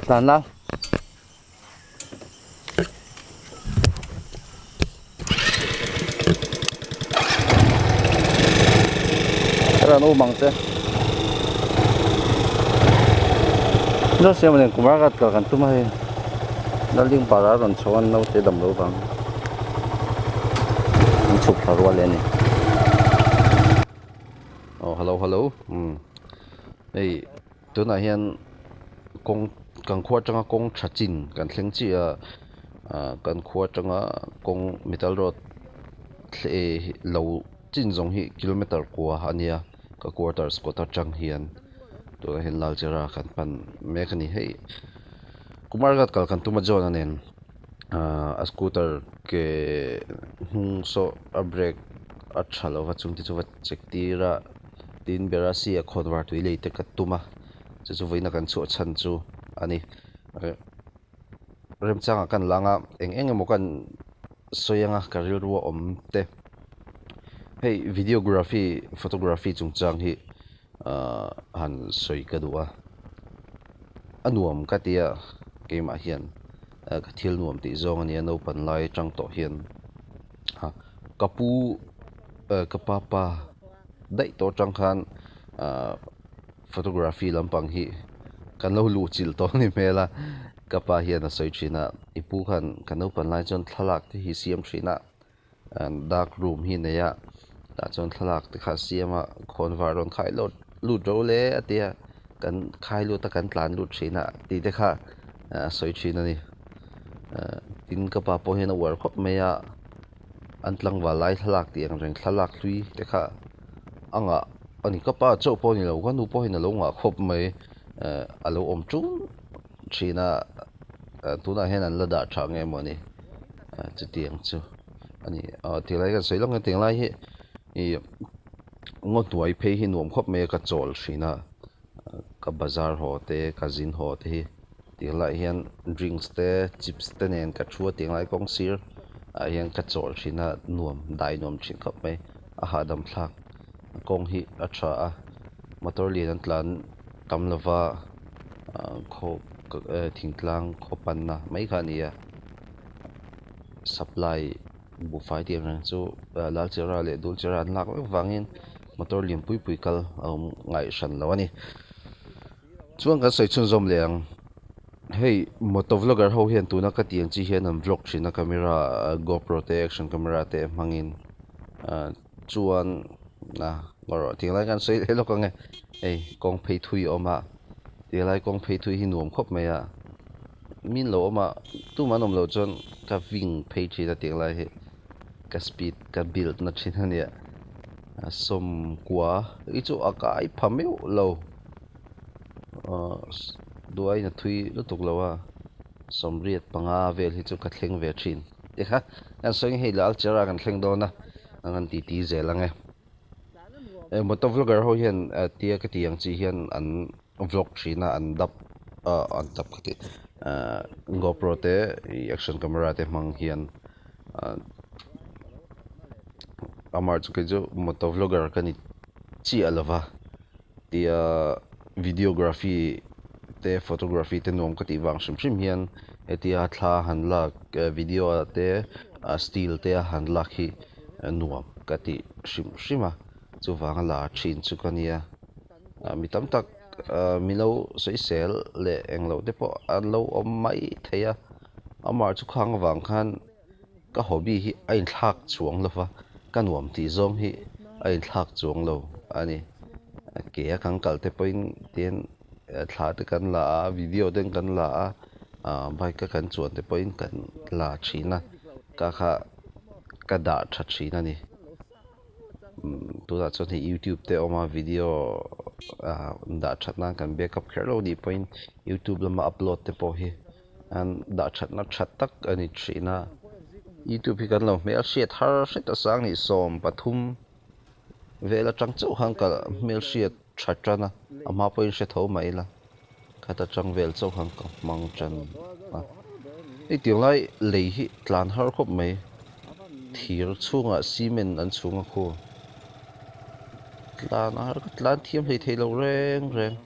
Tlan la. Ka rawn um ang che. Zo siam nen kumar ka kal kan tum a hei. Lalding para a rawn chho a naute dam lo vang. An chhuk thla rual leh a ni. Aw hello hello umm hei tunah hian kawng kan khua atanga kawng tha chin kan thleng chiah a ah kan khua atanga kawng metal road lo chin zawng hi kilometer kua a nia ka quarters kawt atang hian tunah hian Lalchera kan pan mek a ni hei Kumarghat kal kan tum a John-a nen ah a scooter ke hnung saw a brake a tha lova chung te chu va check tir a tin Berasi a khawn var tui lei te ka tum a chu chu vawiin a kan chhuah chhan chu a ni remchangah kan lang a eng eng emaw kan sawi anga ka rilru a awm te hei videography photography chungchang hi ahh han sawi ka duh a a nuam ka ti a keimah hian ka thil nuam tih zawng a nia naupang lai atang tawh hian ha ka pu ka pa pa daih tawh atang khan ahh photography lampang hi kan lo luh chilh tawh a ni hmel a ka pa hian a sawi thin a i pu khan ka naupang lai chuan thlalak te hi siam thin a dark room hi nei a tah chuan thlalak te kha a siam a khawn var rawn khai lut lut ro le a tia kan khai lut a kan tlan lut thin a tih te kha a sawi thin a ni tin ka pa pawh hian a uar khawp mai a an tlangval lai thlalak tih ang reng thlalak hlui te kha a ngah a ni ka pa chauh pawh a ni lo ka nu pawh hian a lo ngah khawp mai a lo awm ṭung ṭhin a tunah hian an la dah ṭha nge maw ni chutiang chu a ni aw tih lai kan sawi lawk a tiang lai hi ih ngaw hnuai phei hi nuam khawp mai a ka chawl ṭhin a ka bazar haw te ka zin haw te hi. Tiang lai hian drinks te chips te nen ka thu a tiang lai kawng sir ah hian ka chawl thin a nuam dai nuam thin khawp mai a hahdam thlak kawng hi a tha a motor lian an tlan tam lova ah khaw thingtlang khaw panna mai kha a ni a supply buhfai tih ang reng chu Lalchera leh Dulchera an lak vek vangin motor lian pui pui kal a awm ngaih hran lo a ni. Chuan kan sawi chhunzawm leh ang, hei moto vlogger ho hian tuna ka tih ang chi hian an vlog thin a camera gopro te action camera te hmangin ah chuan ah erawh tiang lai khan sawi leh lawk ang e, hei kawng phei thui a awm a tiang lai kawng phei thui hi nuam khawp mai a min lo awm a tumah an awm loh chuan ka ving phei thin a tiang lai hi ka speed ka build na thin a nia. A sawmkua hi chu a kai pha meuh lo ahh duaiin a thui lutuk lo a sawmriat panga vel hi chu ka thleng ve thin tikha kan sawi hei lal chera kan thleng dawn a an han ti ti zel ang e motor vlogger ho hian tia ka tih ang chi hian an vlog thin a an dap ah an dap ka ti ahh gopro te ih action camera te hmang hian ah amah chu kei chu motor vlogger ka ni chiah lo va tia videography te photography te nuam ka tih vang hrim hrim hian hetia thla han lak video ah te still te a han lak hi nuam ka tih hrim hrim a chuvanga la thin chu ka nia. Mi tam tak milo sawisel leh englo te pawh an lo awm mai thei a, amah chu khang avang khan ka hobby hi a inthlak chuang lo va, ka nuam tih zawng hi a inthlak chuang lo a ni. Ke a kan kal te pawhin tihian thla te kan la a, video te kan la a, bike a kan chuan te pawhin kan la thin a, ka kha ka dah tha thin a ni. Tunah chuan hei youtube te a awm a video ah dah that nan kan backup kher lo nih pawhin youtube lama upload te pawh hi an dah thatna tha tak a ni thin a youtube hi kan lo hmelhriat har hret a sang nih 13 vel atang chauh khan ka hmelhriat tha tan a a hma pawhin hre tho mai ila khata tang vel chauh khan ka hmang tan a hei tiang lai lei hi tlan har khawp mai thir chhungah cement an chhung a khu tlan a har ka tlan thiam hlei thei lo reng reng.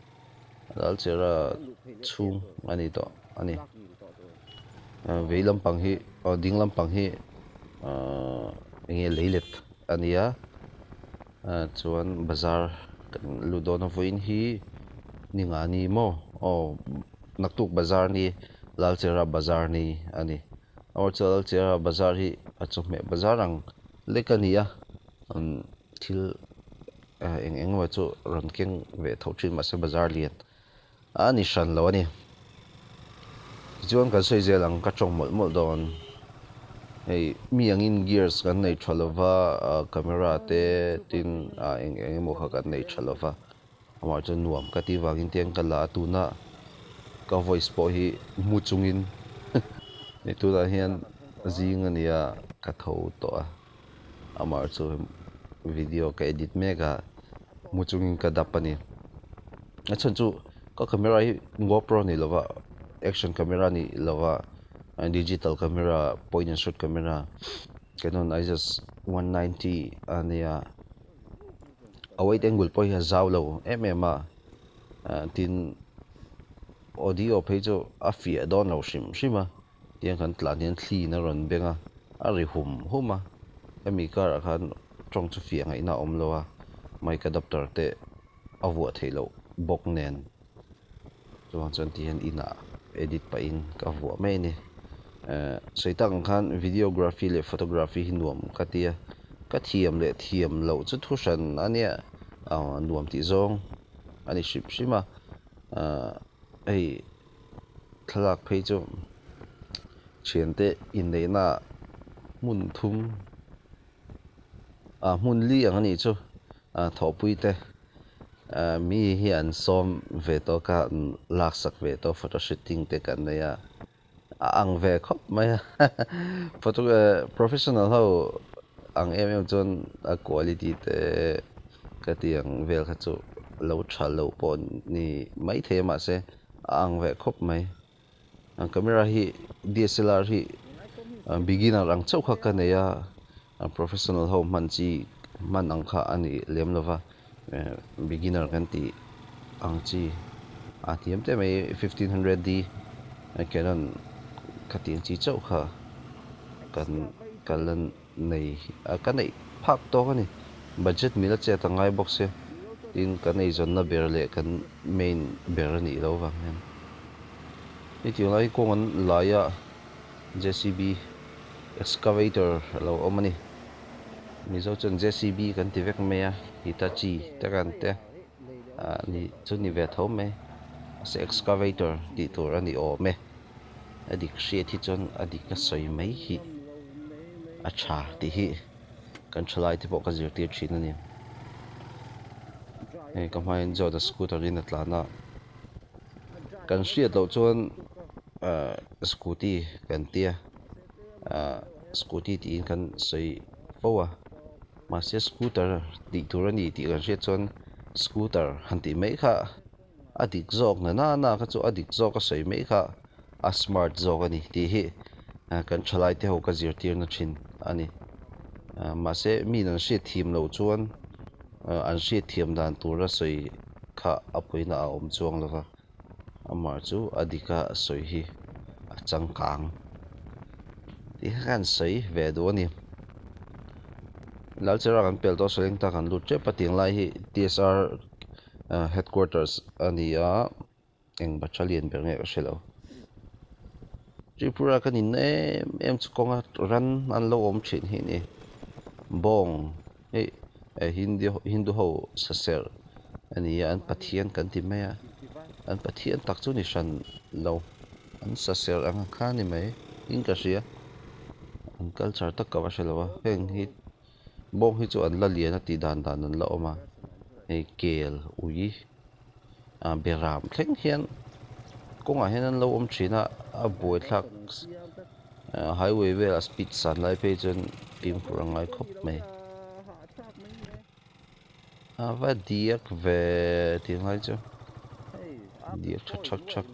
Lalchera chhung a ni tawh a ni. Vei lampang hi aw ding lampang hi ahh eng nge leilet a ni a chuan bazar kan lut dawn a vawiin hi ni nga ni maw aw naktuk bazar ni Lalchera bazar ni a ni. Lalchera bazar hi a chawhmeh bazar ang lek a ni a thil eng eng emaw chu rawn keng ve tho thin mahse bazar lian a ni hran lo a ni. Tichuan kan sawi zel ang ka tawng mawlh mawlh dawn hei mi angin gears kan nei tha lova camera te tin eng eng emaw kha kan nei tha lova amah chuan nuam ka tih vangin te an ka la a tuna ka voice pawh hi mu chungin hei tunah hian zing a nia ka tho tawh a. Amah chu video ka edit mek a, mu chungin ka dap a ni. A chhan chu ka camera hi GoPro ni lova action camera ni lova digital camera point and shoot camera Canon ISOs 190 a nia. A wide angle pawh hi a zau lo em em a, tin audio phei chu a fiah dawn lo hrim hrim a. Tiang kan tlan hian thliin a rawn beng a, a ri hum hum a, hemi karah khan tawng chu fiah ngaihna a awm lo a, mic adapter te a vuah theih loh bawk nen chuvang chuan ti hian inah edit pahin ka vuah mai a ni. Ehh sawi tak ang khan videography leh photography hi nuam ka ti a, ka thiam leh thiam loh chu thu hran a nia, nuam tih zawng a ni hrim hrim a, ahh hei. Thlalak phei chu thiante inneihna hmun thum ah hmun li ang a nih chu ah thawhpui te ah mi hi an sawm ve tawk a laksak ve tawk photo shooting te kan nei a a ang ve khawp mai a photo professional ho ang em em chuan a quality te ka tih ang vel kha chu lo tha lo pawh ni maithei a mahse. A ang ve khawp mai. Camera hi DSLR hi beginner ang chauh kha ka nei a, professional ho hman chi hman ang kha a ni lem lo va, beginner kan tih ang chi a hniam teh mai 1500D Canon kha tih ang chi chauh kha kan ka la nei a ka neih phak tawk a ni. Budget mila chet a ngai bawk sia tin kan eizawnna ber leh kan main ber a nih loh vang hian hetiang lai hi kawng an laia JCB excavator a lo awm a ni. Mizo chuan JCB kan ti vek mai a Hitachi te kan tia ah ni chu ni ve tho mai mahse excavator tih tur a ni awm e. A dik hriat hi chuan a dik a sawi mai hi a tha tih hi kan thalai te pawh ka zirtir thin a ni. Hei ka hmain Jota scooter in a tlan a, kan hriat loh chuan ahh scooty kan tia ahh scooty tiin kan sawi fo a mahse scooter tih tur a ni tih kan hriat chuan scooter han tih mai kha. A dik zawk na nana kha chu a dik zawk a sawi mai kha a smart zawk a ni tih hi kan thalai te ho ka zirtirna thin a ni. Mahse min an hriat thiam loh chuan an hriat thiam dan tura sawi kha a pawina a awm chuang lo va, amah chu a dika sawi hi a changkang tih kha kan sawi ve duh a ni. Lalchera kan pel tawh Salengta kan lut tep a tiang lai hi TSR Headquarters a ni a, eng battalion ber nge ka hre lo. Tripura kan in em em chu kawnga ran an lo awm thin hi a ni. Bawng hei Hindi Hindu ho saserh a ni a, an pathian kan ti mai a, an pathian tak chu ni hran lo, an saserh ang kha a ni mai in ka hria, an culture tak ka va hre lo a, heng hi. Bawng hi chu an la lian a tih dan dan an la awm a, hei kel ui ah beram thleng hian kawngah hian an lo awm thin a, a buaithlak highway velah speed san lai phei chuan fimkhur a ngai khawp mai. A va diak ve tih ngai chu diak tha thak thak.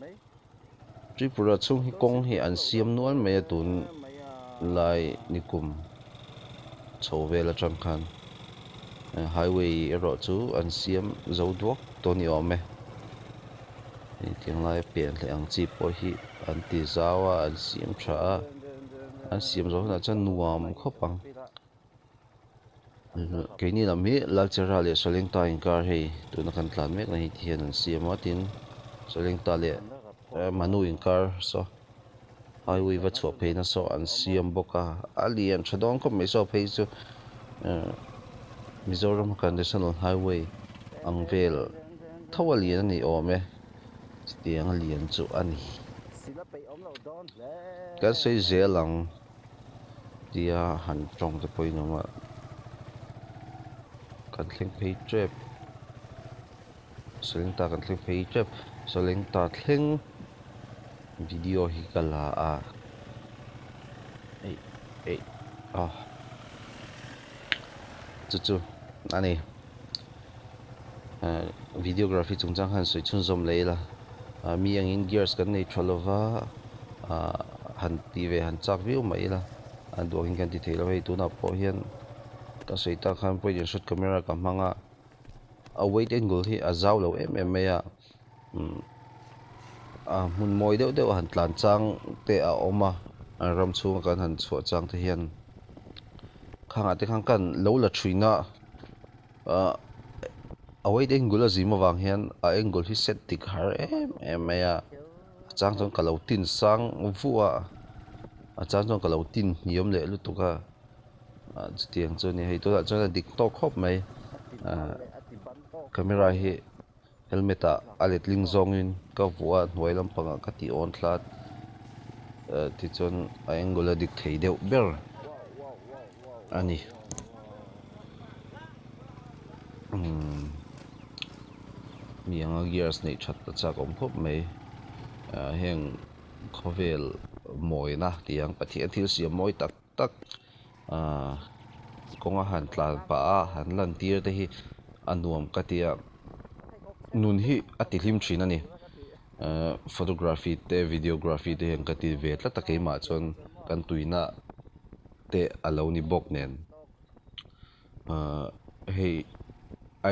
Tripura chhung hi kawng hi an siam nual mai a tun lai nikum chho vel atang khan highway erawh chu an siam zo duak tawh ni awm e. Hei tiang laia pian hleh ang chi pawh hi an ti zau a an siam tha a an siam zawh hunah chuan nuam khawp ang keini lam hi Lalchera leh Sawlengta inkar hei tuna kan tlan mek na hi ti hian an siam a tin Sawlengta leh Manu inkar saw highway va chhuah phei na saw an siam bawk a a lian tha dawn khawp mai saw phei chu Mizoram kan national highway ang vel tho a lian a ni awm e chutiang a lian chu a ni kan sawi zel ang tia han tawng te pawhin awm a kan thleng phei tep. Sawlengta kan thleng phei tep Sawlengta thleng video hi ka la a eih eih ah chu chu a ni eh videography chungchang khan sawi chhunzawm leh ila ah mi angin gears kan nei tha lova ah han tih ve han chak viau mai ila a duangin kan ti thei lo hei tunah pawh hian ka sawi tak khan point and shoot camera ka hmang a. A wide angle hi a zau lo em em mai a umm a hmun mawi deuh deuh a han tlan chang te a awm a an ram chhunga kan han chhuah chang te hian khangah te khan kan lo la thin a ah a wide angle a zim avang hian a angle hi set dik har em em mai a a chang chuan ka lo tin sang vuah a a chang chuan ka lo tin hniam leh lutuk a. ah chutiang chu a ni hei tunah chuan a dik tawk khawp mai ah camera hi helmet ah a letling zawngin ka vuah a hnuai lampangah ka tih awn thla a tichuan a angle a dik thei deuh ber a ni umm mi anga gears neih that a chak awm khawp mai ah heng khawvel mawina tih ang Pathian thil siam mawi tak. tak ahh kawnga han tlan pah a han lan tir te hi a nuam ka ti a nun hi a ti hlim thin a ni ehh photography te videography te hian ka ti ve tlat a keimah chuan kan tuina te a lo ni bawk nen ahh hei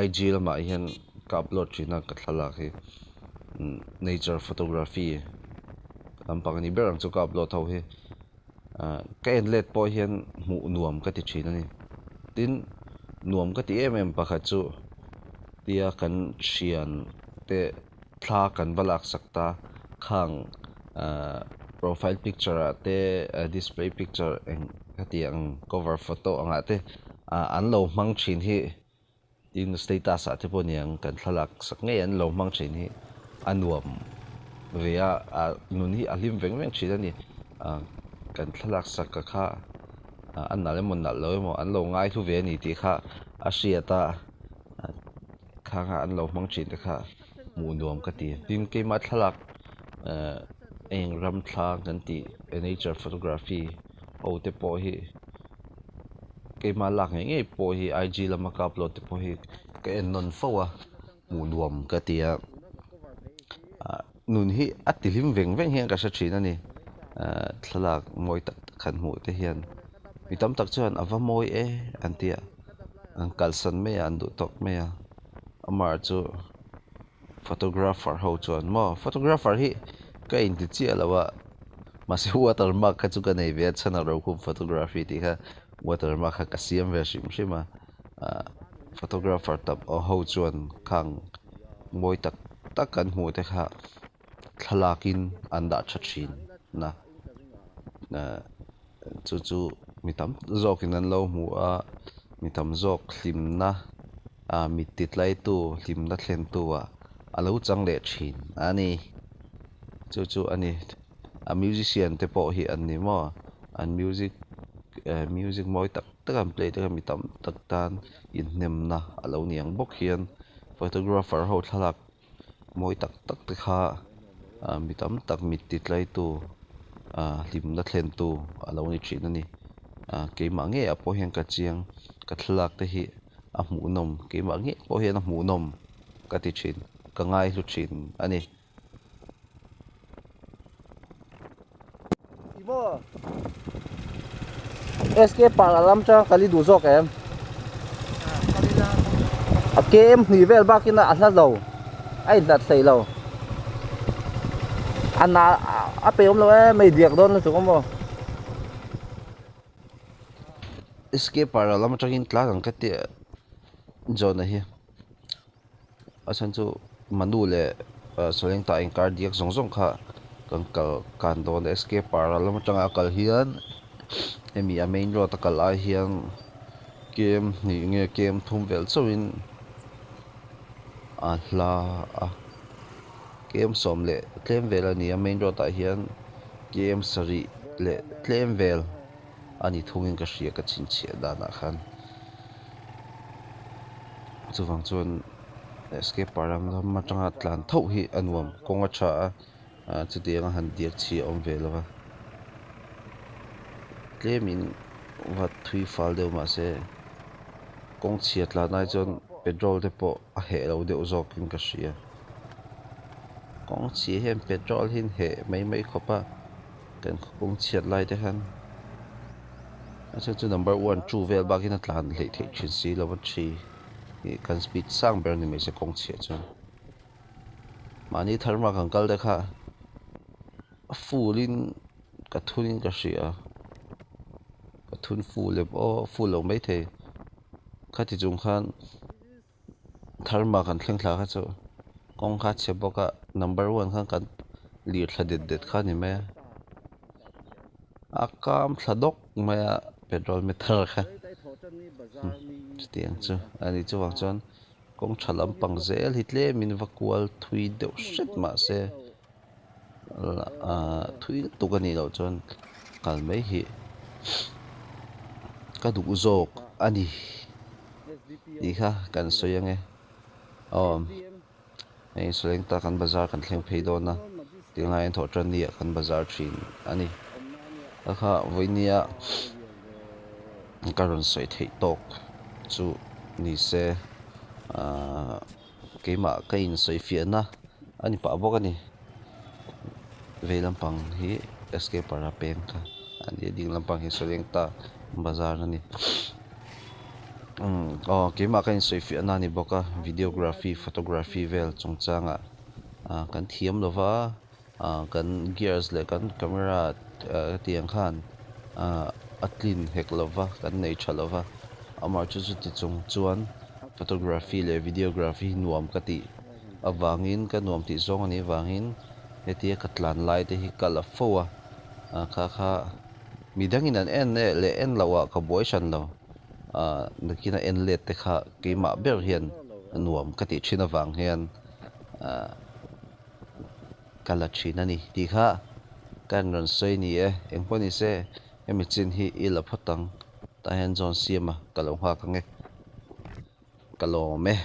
IG lamah hian ka upload thin a ka thlalak hi nature photography lampang a ni ber ang chu ka upload ho hi. Ah ka en let pawh hian hmuh nuam ka ti thin a ni. Tin, nuam ka ti em em pakhat chu tia kan thian te thla kan va laksak ta khang ah profile picture ah te display picture eng hetiang cover photo angah te ah an lo hmang thin hi. Tin, status ah te pawh niang kan thlalak sak ngei an lo hmang thin hi a nuam ve a, a nun hi a hlim veng veng thin a ni. Kan thlalak sak ka kha a nalh emaw nalh lo emaw an lo ngai hlu ve a ni tih kha a hriat a, khang a an lo hmang thin te kha hmuh nuam ka ti. Tin, keimah thlalak eng ram thla kan tih nature photography ho te pawh hi. Keimah lak ngei ngei pawh hi IG lama ka upload te pawh hi ka en nawn fo a, hmuh nuam ka ti a, ah nun hi a ti hlim veng veng hian ka hre thin a ni, ah thlalak mawi tak tak han hmuh te hian mi tam tak chuan a va mawi e an ti a, an kalsan mai a an duh tawk mai a, amah chu photographer ho chuan maw photographer hi ka inti chiah lo a mahse watermark kha chu ka nei ve a chhan a rokhum photography tih kha watermark kha ka siam ve hrim hrim a ah photographer tam ho chuan khang mawi tak tak an hmuh te kha thlalak in an dah tha thin a ah chu chu mi tam zawk in an lo hmu a mi tam zawk hlimna ah mit ti tlai tu hlimna thlen tu ah a lo chang leh thin a ni chu chu a ni a musician te pawh hi an ni maw an music eh music mawi tak tak an play te kha mi tam tak tan inhnemna a lo ni ang bawk hian photographer ho thlalak mawi tak tak te kha ah mi tam tak mit ti tlai tu ah hlimna thlen tu a lo ni thin a ni ah keimah ngei ah pawh hian ka chiang ka thlalak te hi a hmuhnawm keimah ngei pawh hian a hmuhnawm ka ti thin ka ngai hlu thin a ni. SK Park a lam chang kal i duh zawk em? A KM hnih vel bakin a hla lo, a inhlat hlei lo. A na a pe awm lo em mai diak dawn lutuk a maw. SK para lam atangin tlan ang ka tia John-a hi a chhan chu Manu leh Sawleng ta inkar diak zawng zawng kha kan kal kan dawn a SK para lam atanga a kal hian hemi a main road a kal ai hian kem hnih nge kem thum vel chauhin a hla a. Kem sawm leh tlem vel a ni a main road ah hian kem sarih leh tlem vel a ni thungin ka hria ka chhinchhiah danah khan chuvang chuan escape ram lam atanga tlan tho hi a nuam kawng a tha a ah chutianga han diak chhi a awm ve lo va tlemin va thui fal deuh mahse kawng chhia tlan ai chuan petrol te pawh a heh lo deuh zawkin ka hria. Kawng chhia hian petrol hi an heh mai mai khawp a kan kawng chhiat lai te khan a chhan chu number one two vel bakin a tlan hleih theih thin si lo a thi hi kan speed sang ber a ni mai se kawng chhiah chuan mahni thar hma kan kal te kha a full in ka thun in ka hria ka thun full em aw full lo maithei khati chung khan. Tharma kan thleng thla kha chu kawng kha a chhe bawk a number one khan kan lir thla det det kha a ni mai a a kam thla dawk mai a petrol meter kha chutiang chu a ni chuvang chuan kawng tha lampang zel hi tlemin va kual thui deuh hret mahse ahh thui lutuk a nih loh chuan kal mai hi ka duh zawk a ni tih kha kan sawi ange aw hei sawi ang tak kan bazar kan thleng phei dawn a tunlai hian thawh tan ni ah kan bazar thin a ni a kha vawinia ka rawn sawi theih tawk chu ni se ahh. Keimah ka insawi fiahna a ni pah bawk a ni. Vei lampang hi SK para peng kha a ni a ding lampang hi Sawlengta bazar a ni. Umm aw keimah ka insawi fiahna a ni bawk a videography photography vel chungchangah ah kan thiam lo va ah kan gears leh kan camera tiang khan ah a tlin hek lo va kan nei tha lo va amah chu chuti chung chuan. Photography leh videography hi nuam ka tih avangin ka nuam tih zawng a nih avangin hetia ka tlan lai te hi ka la fo a, kha kha midangin an en leh en loh ah ka buai hran lo, nakina en let te kha keimah ber hian nuam ka tih thin avang hian ka la thin a ni tih kha ka rawn sawi ni e, engpawh ni se hemi chin hi i la phawt ang. Tah hian John Siama ka lo nghak ang e. Ka lawm e.